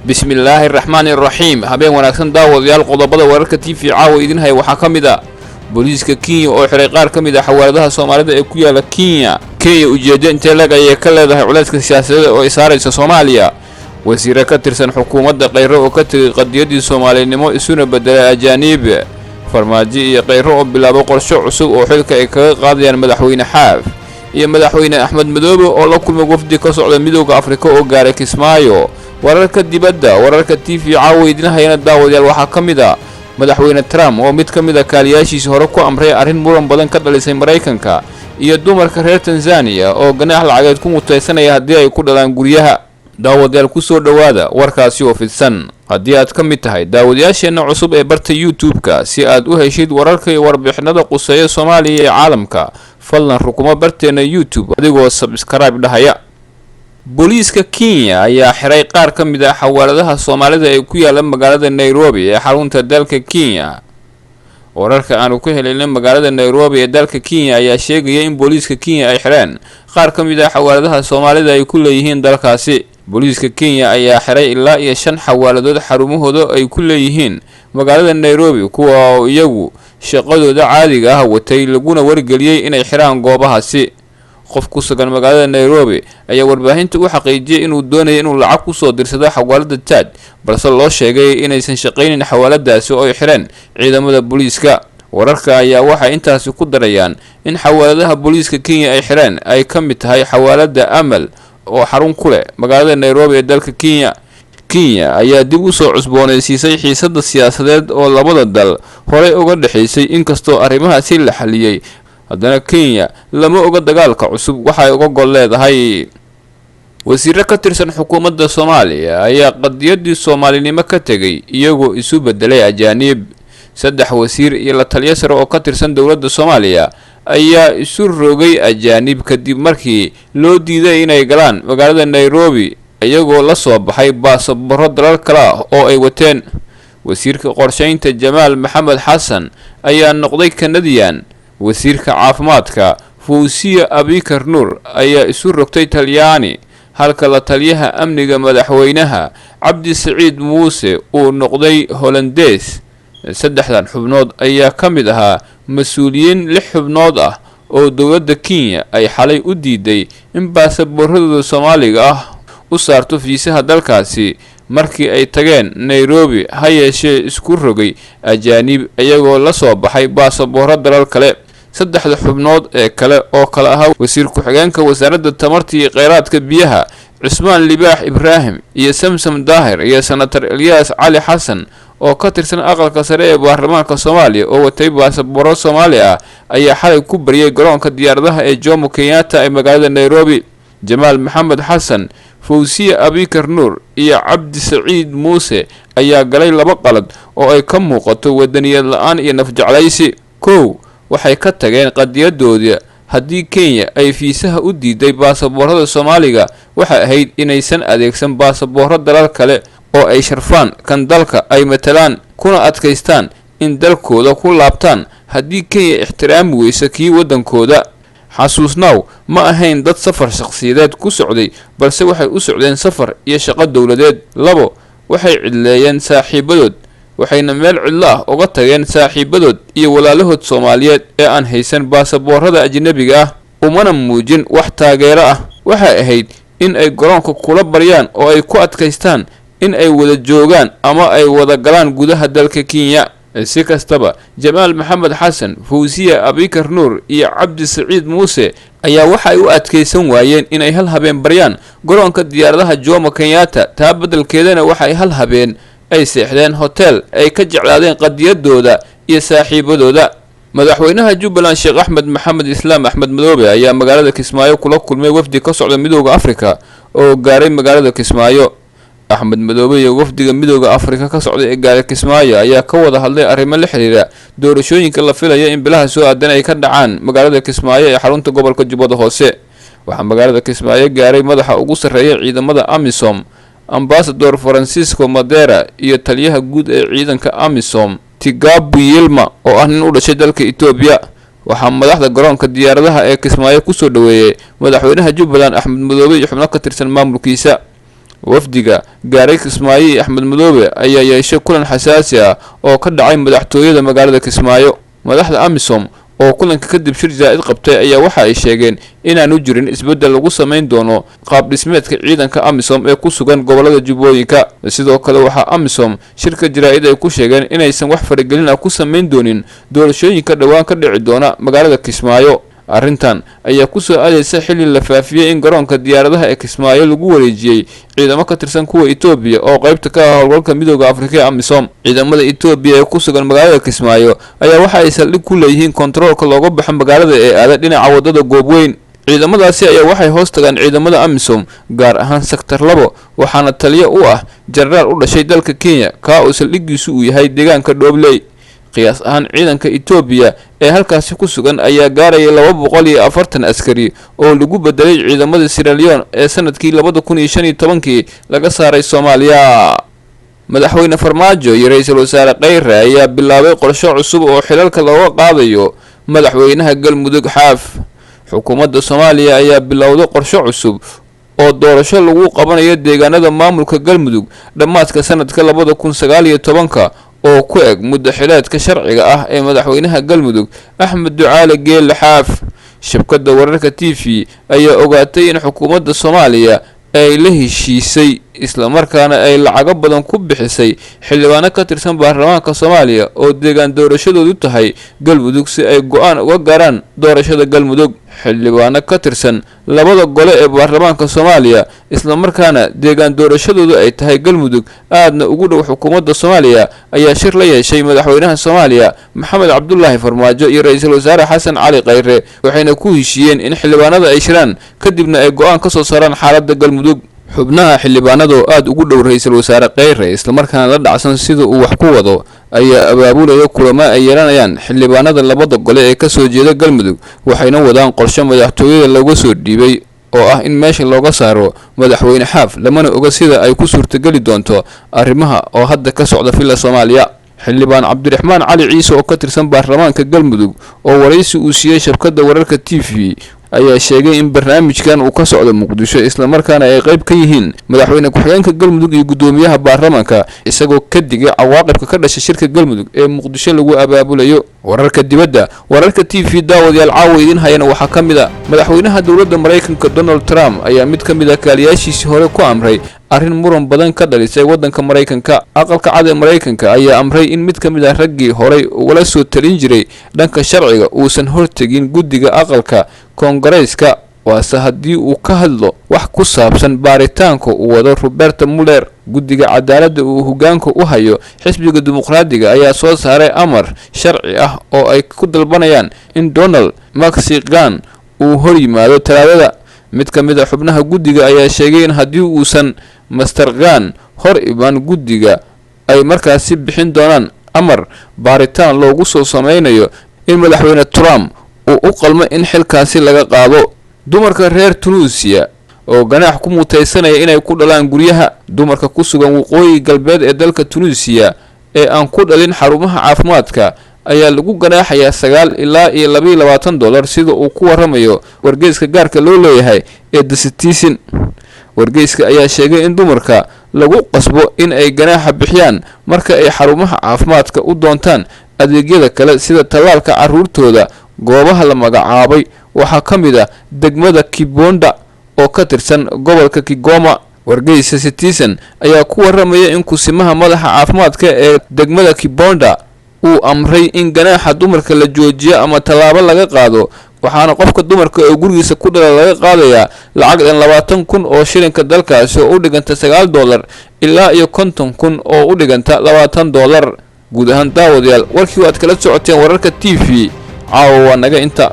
Bismillaahi raxmaani raxiim. Habeen wanaagsan, daawadayaal. Qodobada wararka TV caawa idin haya waxaa ka mid a booliiska Kenya oo xiray qaar ka mid ah xawaaladaha Soomaalida ee ku yaala Kenya. Kenya ujeeddo intee leeg ayay ka leedahay culayska siyaasadeed oo ay saaraysa Soomaaliya? Wasiire ka tirsan xukuumadda Kheyre oo ka tegay qadiyaddii Soomaalinimo isuna beddelay ajaaniib. Farmaajo iyo Kheyre oo bilaabo qorshe cusub oo xilka ay kaga qaadayaan Madaxweyne Xaaf, iyo Madaxweyne Axmed Madoobe oo la kulmay wafdi ka socda Midowda Afrika oo gaaray Kismaayo. Wararka dibadda, wararka TV caawa idin hayana, daawadayaal, waxaa ka mid a Madaxweyne Trump oo mid ka mid a kaaliyaashiisa hore ku amray arrin muran badan ka dhalisay Maraykanka, iyo dumarka reer Tanzaniya oo ganaax lacageed ku mutaysanaya haddii ay ku dhalaan guryaha. Daawadayaal, kusoo dhowaada warkaasi oo fidsan. Haddii aad ka mid tahay daawadayaasheenna cusub ee barta YouTube-ka, si aad u heshid wararka iyo warbixinada quseeya Soomaaliya iyo caalamka, fadlan rukumo barteenna YouTube adigoo subscribe dhahaya. Booliiska Kenya ayaa xiray qaar ka mid ah xawaaladaha Soomaalida ee ku yaala magaalada Nairobi ee xarunta dalka Kenya. Wararka aanu ku helayna magaalada Nairobi ee dalka Kenya ayaa sheegaya in booliiska Kenya ay xireen qaar ka mid ah xawaaladaha Soomaalida ay ku leeyihiin dalkaasi. Booliiska Kenya ayaa xiray ilaa iyo shan xawaaladood xarumahooda ay ku leeyihiin magaalada Nairobi, kuwa oo iyagu shaqadooda caadiga ah watay, laguna wargeliyey inay xiraan goobahaasi. Qof ku sugan magaalada Nairobi ayaa warbaahinta u xaqiijiyay inuu doonaya inuu lacag kusoo dirsado xawaalada Taaj, balse loo sheegay inaysan shaqaynin xawaaladaasi oo ay xireen ciidamada booliiska. Wararka ayaa waxay intaasi ku darayaan in xawaaladaha booliiska Kenya ay xireen ay ka mid tahay xawaalada Amal oo xarun ku leh magaalada Nairobi ee dalka Kenya. Kenya ayaa dib usoo cusboonaysiisay xiisada siyaasadeed oo labada dal horey uga dhexaysay. Inkastoo arrimahaasi la xaliyey, haddana Kenya lama oga dagaalka cusub waxay uga gol leedahay. Wasiiro ka tirsan xukuumadda Soomaaliya ayaa qadiyaddii Soomaalinimo ka tegay iyagoo isu beddelay ajaaniib. Saddex wasiir iyo la taliyo sare oo ka tirsan dowladda Soomaaliya ayaa isu rogay ajaanib kadib markii loo diiday inay galaan magaalada Nairobi, iyagoo la soo baxay baasabaro dalal kale ah oo ay wateen. Wasiirka qorsheynta Jamaal Maxamed Xasan ayaa noqday Canadian. Wasiirka caafimaadka Fawsiya Abikar Nuur ayaa isu rogtay Talyaani, halka la taliyaha amniga madaxweynaha Cabdi Saciid Muuse uu noqday Holandees. Saddexdan xubnood ayaa ka mid ahaa mas-uuliyiin lix xubnood ah oo dowladda Kenya ay xalay u diiday in baasaboorradooda Soomaaliga ah u saarto fiisaha dalkaasi markii ay tageen Nairobi, ha yeeshee isku rogay ajaaniib iyagoo la soo baxay baasaboorro dalal kale. Saddexda xubnood ee kale oo kale ahaa wasiir ku-xigeenka wasaaradda tamarta iyo kheyraadka biyaha Cusmaan Libaax Ibraahim iyo Samsam Daahir, iyo senator Elyaas Cali Xasan oo ka tirsan aqalka sare ee baarlamaanka Soomaaliya oo watay baasaboorro Soomaali ah, ayaa xalay ku bariyay garoonka diyaaradaha ee Jomo Kenyatta ee magaalada Nairobi. Jamaal Maxamed Xasan, Fawsiya Abikar Nuur iyo Cabdi Saciid Muuse ayaa galay laba qalad oo ay ka muuqato wadaniyad la-aan iyo nafjeclaysi. Kow, waxay ka tageen qadiyadoodii. Haddii Kenya ay fiisaha u diiday baasaboorrada Soomaaliga, waxay ahayd inaysan adeegsan baasaboorro dalal kale oo ay sharfaan kan dalka ay matalaan, kuna adkaystaan in dalkooda ku laabtaan haddii Kenya ixtiraami weyso kii waddankooda. Xasuusnaaw, ma ahayn dad safar shakhsiyadeed ku socday, balse waxay u socdeen safar iyo shaqo dowladeed. Labo, waxay cidleeyeen saaxiibadood, waxayna meel cidlo ah uga tageen saaxiibadood iyo walaalahood Soomaaliyeed ee aan haysan baasaboorrada ajnabiga ah, umana muujin wax taageero ah. Waxay ahayd in ay garoonka kula baryaan oo ay ku adkaystaan in ay wada joogaan ama ay wada galaan gudaha dalka Kenya. Si kastaba, Jamaal Maxamed Xasan, Fawsiya Abikar Nuur iyo Cabdi Saciid Muuse ayaa waxa ay u adkaysan waayeen inay hal habeen baryaan garoonka diyaaradaha Jomo Kenyatta. Taa beddelkeedana waxay hal habeen ay seexdeen hotel ay ka jeclaadeen qadiyadooda iyo saaxiibadooda. Madaxweynaha Jubbaland Sheekh Axmed Maxamed Islaam Axmed Madoobe ayaa magaalada Kismaayo kula kulmay wafdi ka socda Midowda Afrika oo gaaray magaalada Kismaayo. Axmed Madoobe iyo wafdiga Midowda Afrika ka socday ee gaaray Kismaayo ayaa ka wada hadlay arrimo la xiriira doorashooyinka la filaya in bilaha soo aadan ay ka dhacaan magaalada Kismaayo ee xarunta gobolka Jubbada Hoose. Waxaa magaalada Kismaayo gaaray madaxa ugu sarreeya ciidamada AMISOM, Ambasador Francisco Madera, iyo taliyaha guud ee ciidanka AMISOM, Tigabu Yilma, oo ah nin u dhashay dalka Etoobiya. Waxaa madaxda garoonka diyaaradaha ee Kismaayo kusoo dhaweeyey madaxweynaha Jubbaland Axmed Madoobe iyo xubno ka tirsan maamulkiisa. Wafdiga gaaray Kismaayo iyo Axmed Madoobe ayaa yeeshay kulan xasaasi ah oo ka dhacay madaxtooyada magaalada Kismaayo. Madaxda AMISOM oo kulanka kadib shir zaa'id qabtay ayaa waxa ay sheegeen inaanu jirin isbeddel lagu samayn doono qaab dhismeedka ciidanka AMISOM ee ku sugan gobolada Jubbooyinka. Sidoo kale waxaa AMISOM shirka jaraa'id ay ku sheegeen inaysan wax faragelin ah ku samayn doonin doorashooyinka dhowaan ka dhici doona magaalada Kismaayo. Arrintan ayaa ku soo aadaysa xilli la faafiyey in garoonka diyaaradaha ee Kismaayo lagu wareejiyey ciidamo ka tirsan kuwa Itoobiya oo qaybta ka ah howlgalka Midooda Afrika ee AMISOM. Ciidamada Itoobiya ee ku sugan magaalada Kismaayo ayaa waxa ay saldhig ku leeyihiin kontaroolka looga baxo magaalada ee aada dhinaca waddada Goobweyn. Ciidamadaasi ayaa waxay hoos tagaan ciidamada AMISOM, gaar ahaan Sector 2, waxaana taliyo u ah jenaraal u dhashay dalka Kenya, kaa oo saldhiggiisu uu yahay deegaanka Dhoobley. Qiyaas ahaan ciidanka Itoobiya ee halkaasi ku sugan ayaa gaaraya 240 askari oo lagu bedelay ciidamada Sierra Leone ee sanadkii 2015kii laga saaray Soomaaliya. Madaxweyne Farmaajo iyo ra-iisul wasaare Kheyre ayaa bilaabay qorshe cusub oo xilalka looga qaadayo madaxweynaha Galmudug Xaaf. Xukuumadda Soomaaliya ayaa bilowday qorshe cusub oo doorasho lagu qabanayo deegaanada maamulka Galmudug dhammaadka sanadka 2019-ka, oo ku eg muddo xileedka sharciga ah ee madaxweynaha Galmudug Axmed Ducaale Geelle Xaaf. Shabkadda wararka TV ayaa ogaatay in xukuumadda Soomaaliya ay la heshiisay islamarkaana ay lacago badan ku bixisay xildhibaano ka tirsan baarlamaanka Soomaaliya oo deegaan doorashadoodu tahay Galmudug si ay go-aan uga gaaraan doorashada Galmudug. Xildhibaano ka tirsan labada gole ee baarlamaanka Soomaaliya, islamarkaana deegaan doorashadoodu ay tahay Galmudug, aadna ugu dhow xukuumadda Soomaaliya, ayaa shir la yeeshay madaxweynaha Soomaaliya Maxamed Cabdulaahi Farmaajo iyo ra-iisul wasaare Xasan Cali Kheyre, waxayna ku heshiiyeen in xildhibaanada ay shiraan kadibna ay go-aan ka soo saaraan xaaladda Galmudug. Xubnaha xildhibaanada oo aada ugu dhow ra-iisul wasaare Kheyre, islamarkaana la dhacsan sida uu wax ku wado, ayaa abaabulaya kulamo ay yeelanayaan xildhibaanada labada gole ee kasoo jeeda Galmudug, waxayna wadaan qorshe madaxtooyada looga soo dhiibay oo ah in meesha looga saaro madaxweyne Xaaf, lamana oga sida ay ku suurtageli doonto arrimaha oo hadda ka socda Villa Soomaaliya. Xildhibaan Cabdiraxmaan Cali Ciise oo ka tirsan baarlamaanka Galmudug oo waraysi uu siiyey shabkadda wararka TV ayaa sheegay in barnaamijkan uu ka socdo Muqdisho, islamarkaana ay qayb ka yihiin madaxweyne ku-xigeenka Galmudug iyo guddoomiyaha baarlamaanka, isagoo ka digay cawaaqibka ka dhashay shirka Galmudug ee Muqdisho lagu abaabulayo. Wararka dibadda, wararka TV daawadayaal caawa idiin hayana waxaa ka mid a madaxweynaha dowladda Maraykanka Donald Trump ayaa mid ka mid ah kaaliyaashiisii hore ku amray arrin muran badan ka dhalisay waddanka Maraykanka. Aqalka Cad ee Maraykanka ayaa amray in mid ka mid ah raggii horay ugala soo talin jiray dhanka sharciga uusan hortegin guddiga aqalka Koongareyska, waase haddii uu ka hadlo wax ku saabsan baaritaanka uu wado Robert Mueller. Guddiga cadaaladda uu hoggaanka u hayo xisbiga Dimuqraadiga ayaa soo saaray amar sharci ah oo ay ku dalbanayaan in Donald Maxigan uu hor yimaado Talaadada. Mid ka mid a xubnaha guddiga ayaa sheegay in haddii uusan Mister Khan hor imaan guddiga, ay markaasi bixin doonaan amar baaritaan loogu soo sameynayo in madaxweyne Trump uu u qalmo in xilkaasi laga qaado. Dumarka reer Tunuusiya oo ganaax ku mutaysanaya inay ku dhalaan guryaha. Dumarka ku sugan waqooyi galbeed ee dalka Tunuusiya ee aan ku dhalin xarumaha caafimaadka ayaa lagu ganaaxayaa $9 ilaa iyo $22, sida uu ku waramayo wargeyska gaarka loo leeyahay ee The Citizen. Wargeyska ayaa sheegay in dumarka lagu qasbo in ay ganaaxa bixiyaan marka ay xarumaha caafimaadka u doontaan adeegyada kale sida tallaalka carruurtooda. Goobaha la magacaabay waxaa ka mid ah degmada Kibonda oo ka tirsan gobolka Kigoma. Wargeysa Citizen ayaa ku waramaya in kusimaha madaxa caafimaadka ee degmada Kibonda uu amray in ganaaxa dumarka la joojiyo ama tallaabo laga qaado, waxaana qofka dumarka oo gurigiisa ku dhala laga qaadayaa lacag dhan 20,000 oo shilinka dalkaasi oo u dhiganta $9 ilaa iyo 50,000 oo u dhiganta $20. Guud ahaan daawadayaal, warkii waad kala socoteen wararka TV caawa waa naga inta.